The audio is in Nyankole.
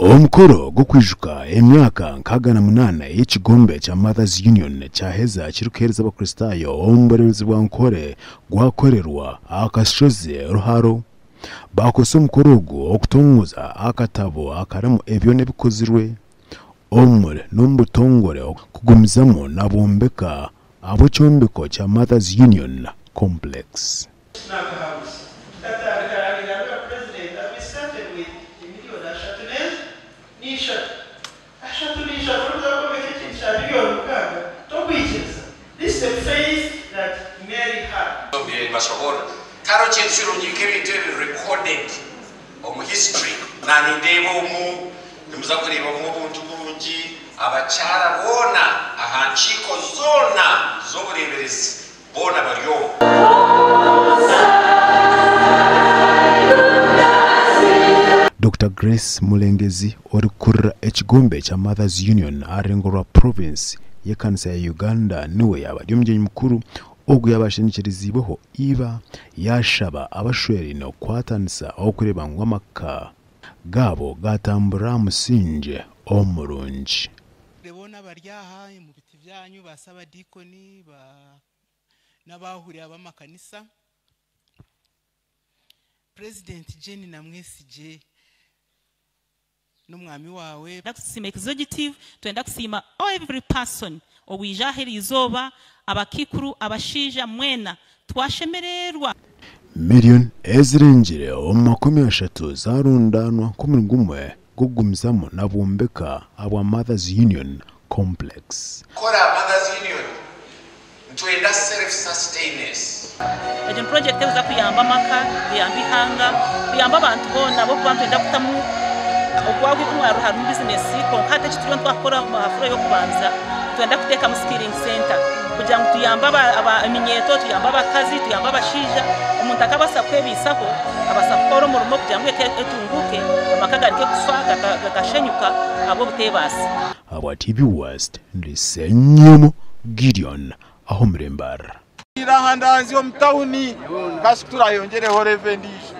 Omukoro gw'okwijuka emyaka 68 ey'ekigombe kya Mothers Union kyaheza kirikuheereza Abakristaayo omu bureebezi bwa Nkore gwakorerwa aha kashozi Ruharo. Baakozesa omukoro ogu okutongoza akatabo akarimu ebyona ebikozirwe omuri n'omu butongore kugumizamu nabombeka ahabw'ekyombeko kya Mothers Union Complex. Nibashoboorora. Tihariho kintu kirungi nk'ebintu ebiri recorded omu history. Nanindeeba omu, nimuza kureebamu obuntu burungi, abakyara boona aha nkiiko zoona z'obureeberezi boona bari omu. Dokita Grace Mulengezi orikukurira ekigombe kya Mothers Union aha rurengo rwa Province y'ekanisa ya Uganda niwe yaaba ari omugyenyi mukuru ogu yaaba ashendekyeriziibweho iba yaashaba abashweraine kukwatanisa okureeba ngu amaka gaabo gaatambura aha musingye omurungi. Boona abari aha omu biti byanyu ba saabadiikoni n'abaahuri ab'amakanisa, Purezidenti Jane Namwesigye n'omwami waawe. Twenda kusiima executive, twenda kusiima every person owija aha erizooba, abakaikuru, abashaija mwena twashemererwa. Million ezirengire omu 30 zarundanwa nk'omurimo gumwe gw'okugumizamu nabombeka ahabwa Mothers Union Complex. Kukora Mothers Union nitwenda self sustainance. Egyo ni purojekiti erikuza kuyamba amaka, kuyamba eihanga, kuyamba abantu boona ahabw'okuba nitwenda kutamu okwagura harimu bizinesi kwonka hati eki turiyo nitwakukora aha fuuro y'okubanza nitwenda kuteekamu skilling center kugira ngu tuyambe eminyeeto, tuyambe abakazi, tuyambe abashaija omuntu akabaasa kwebaisaho abaasa kukora omurimo kugira ngu eka etunguuke amaka gareke kufa gagashenyuka ahabw'obuteebaasa. Ahabwa TV West, ndi Ssenyomo Gideon aho omuri Mbarara. Aha ndanzi omu tauni, kasi ku turayongyereho level endiijo.